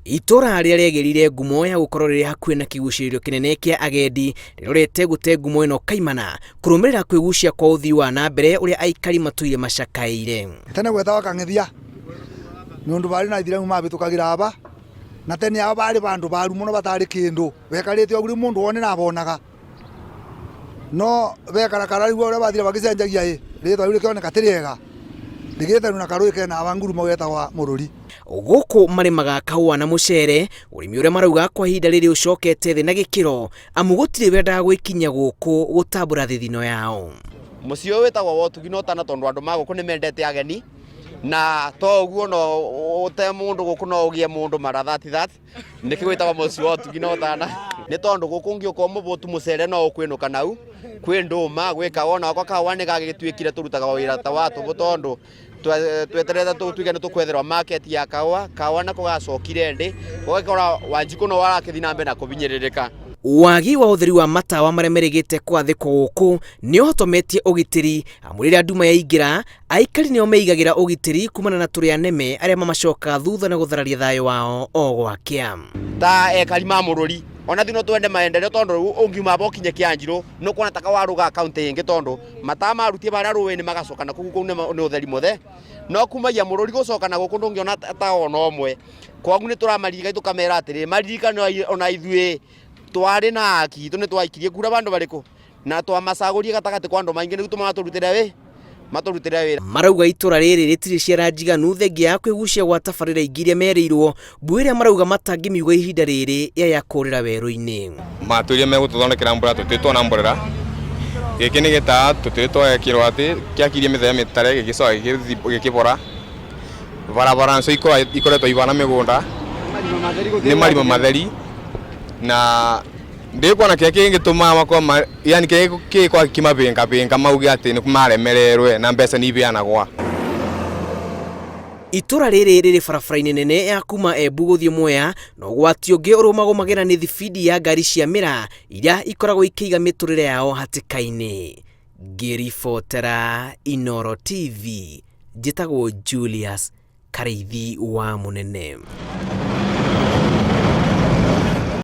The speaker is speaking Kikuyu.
Itũra rĩrĩa rĩagĩrire ngumo ya gũkorwo rĩrĩ hakuhĩ na kĩgucĩrĩrio kĩnene kĩa agendi rĩrorete gũte ngumo ĩno kaimana kũrũmĩrĩra kwĩgucia kwa ũthii wa na mbere ũrĩa aikari matũire macakaĩire. Tene gwetagwo Kang'ethia nĩ ũndũ barĩ na aithiramu mabĩtũkagĩra aba na tene aba barĩ bandũ baru mũno batarĩ kĩndũ bekarĩte ũguo rĩu mũndũ one nabonaga no bekarakara rĩu ũrĩa bathire bagĩcenjagia ĩ rĩtwa rĩu rĩkĩoneka ti rĩega rĩgĩtanio na karũĩ kena aba ngurumo getagwa Mũrũri. Gũkũ marĩmaga kahũa na mũcere, ũrĩmi ũrĩa marauga kwa ihinda rĩrĩ ũcokete thĩ na gĩkĩro amu gũtirĩ wendaga gwĩkinyia gũkũ gũtambũra thithino yao. Mũciĩ ũyũ wĩtagwo wa ũtugi na ũtana tondũ andũ ma gũkũ nĩ mendete ageni na to ũguo no ũte mũndũ gũkũ no ũgĩe mũndũ mara thati thati nĩkĩ gwĩtagwo mũciĩ wa ũtugi na ũtana nĩ tondũ gũkũ ũngĩũka ũmũbũtu mũcere no ũkwĩnũka nau kwĩ ndũma gwĩ kawa ona wakwa kawa nĩ gagĩtuĩkire tũrutaga wĩra ta wa tũbũ tondũ tweterete tũtuĩke nĩ tũkwetherwo market ya kawa kawa nako gacokire ndĩ ũgakora Wanjikũ no arakĩthiĩ na mbere na kũbinyĩrĩrĩka. Wagi wa ũtheri wa matawa marĩa merĩgĩte kwathĩkwo gũkũ nĩ ũhotometie ũgitĩri amu rĩrĩa nduma yaingĩra aikari nĩo meigagĩra ũgitĩri kumana na tũrĩa neme arĩa mamacokaga thutha na gũthararia thayũ wao o gwakĩa. Ta ekari ma Mũrũri ona ithuĩ no twende maendeleo tondũ rĩu ũngiuma aba ũkinye Kĩanjirũ nĩ ũkuona ta warũga kaũntĩ ĩngĩ tondũ mataa marutie barĩa rũĩ-inĩ magacoka na kũu kũu nĩ ũtheri mũthe no kumagia Mũrũri gũcoka na gũkũ ndũngĩona ta ona ũmwe kwoguo nĩ tũramaririkania tũkamera atĩrĩ maririkane ona ithuĩ twarĩ na haki itũ nĩ twaikirie kura bandũ barĩkũ na twamacagũrie gatagatĩ kwa andũ maingĩ nĩguo tũmatũrutĩre wĩ matũrutĩre wĩra. Marauga itũra rĩrĩ rĩtirĩ ciara njiganu thengia ya kwĩgucia gwa tabarĩra ingĩ iria merĩirwo, mbuĩ ĩrĩa marauga matangĩmiuga ihinda rĩrĩ yaya kũrĩra werũ-inĩ. Matwĩrire megũtũthondekera mborera tũtirĩ tuona mborera, gĩkĩ nĩ gĩtaa tũtirĩ twekĩrwo atĩ kĩakirie mĩthenya mĩtare gĩgĩcoka gĩkĩbora, barabara nacio ikoretwo ibana mĩgũnda, nĩ marima matheri na ndikuona kĩrĩa kĩngĩtũma makorwo ma yani kĩrĩa kĩgĩkorwo kĩmabĩngabĩnga mauge atĩ nĩ maremererwe na mbeca nĩ ibeanagwa. Itũra rĩrĩ rĩrĩ barabara-inĩ nene ya kuma Embu gũthiĩ Mwea, na ũgwati ũngĩ ũrũmagũmagĩra nĩ thibindi ya ngari cia mĩraa iria ikoragwo ikĩiga mĩtũrĩre yao hatĩka-inĩ. Ngĩribotera Inooro TV, njĩtagwo Julius Karĩithi wa Mũnene.